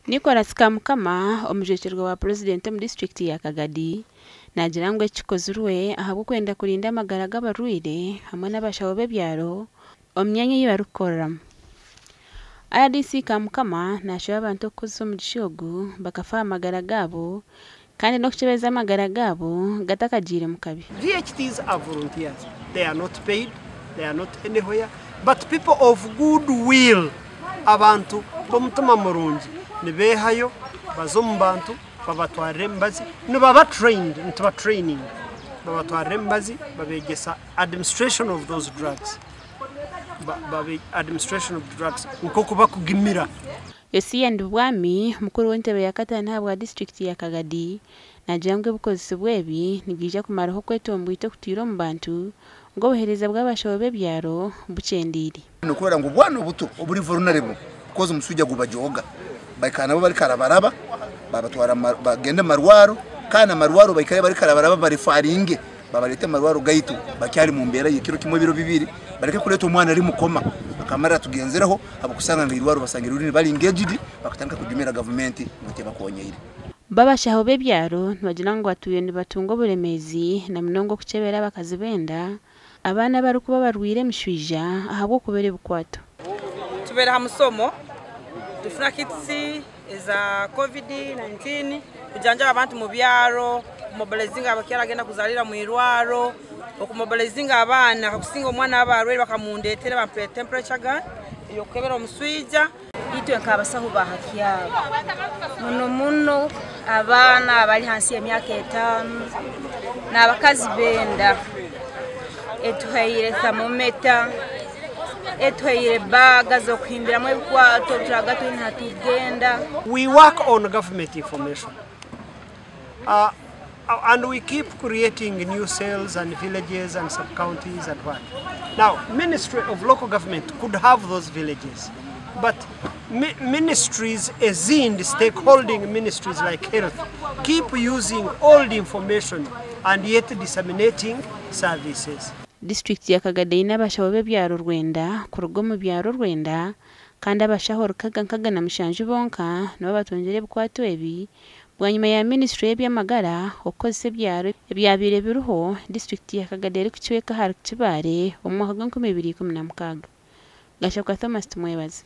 Nicholas Kamukama, omujwekyerwa wa Purezidenti omu disiturikiti ya Kagadi, naagira ngu eki kikozirwe ahabw'okwenda kurinda amagara g'abarwaire hamwe n'abashaho b'ebyaro omu myanya ei barikukoreramu. RDC Kamukama naashaba abantu okukozesa omugisha ogu bakafa aha magara gaabo kandi n'okukyebeza amagara gaabo gatakagiire mu kabi. VHTs are volunteers. They are not paid, they are not anywhere, but people of good will, abantu b'omutima murungi, nibeehayo baza omu bantu babatwarira emibazi, nibaba trained, nituba training, babatwarira emibazi babeegyesa administration of those drugs, administration of drugs nk'oku bakugimira. Yosia Ndibwami, mukuru w'entebe ya kataano ahabwa disiturikiti ya Kagadi, naagira ngu ebikozesibwa ebi nibiija kumaraho okwetomboita okutwire omu bantu ngu obuheereza bw'abashaho b'ebyaro bukyendeire. Nokurora ngu obwana obuto oburi vulnerable because omuswija gubajooga baikara nabo bari karabaraba babatwara bagende omu marwaro kandi amarwaro baikare bari karabaraba bareferringe babarete omu marwaro gaitu bakyari mu mbeera y'ekiro kimwe, ebiro 2, bareke kureeta omwana ari mukoma akamara tugenzereho habwokusanga ngu irwaro basangire riri bari engaged bakatandika kujumira gavumenti ngu tebakonyeire. Babashaho b'ebyaro nibagira ngu batwire nibatunga oburemeezi na munonga okukyebera abakazi b'enda, abaana abarikuba barwaire emishwija ahabw'okubura ebikwato. Tubeera ha musomo, tufuna kits eza COVID-19 kujanjaba abantu mu byaro, kumobilizinga abakyara agenda kuzalira mu irwaro, okumobilizinga abaana kakusinga omwana aba arwaire bakamundetera bampe temperature gun eyokukebera omuswija. Itwe nk'abasaho ba hakyaro, muno muno abaana abali hansi y'emyaka 5 n'abakazi benda, etuhaire thermometer, etuhaire baga z'okuhimbiramu ebikwato turaga twine hatugenda. We work on government information. And we keep creating new cells and villages and sub-counties and what. Now, Ministry of Local Government could have those villages, but ministries ezindi, stakeholding ministries like health, keep using old information and yet disseminating services. Disiturikiti ya Kagadi eine abashaho b'ebyaro 90 kuruga omu byaro 90 kandi abashaho 667 bonka nibo batungire ebikwato ebi bwanyima ya minisitule y'eby'amagara okukozesa ebyaro ebyabaire biriho disiturikiti ya Kagadi erikucweka ahari Kibaale omu mwaka gw'enkumi ibiri ikumi na mukaaga. Gashoka Thomas Tumwebaze.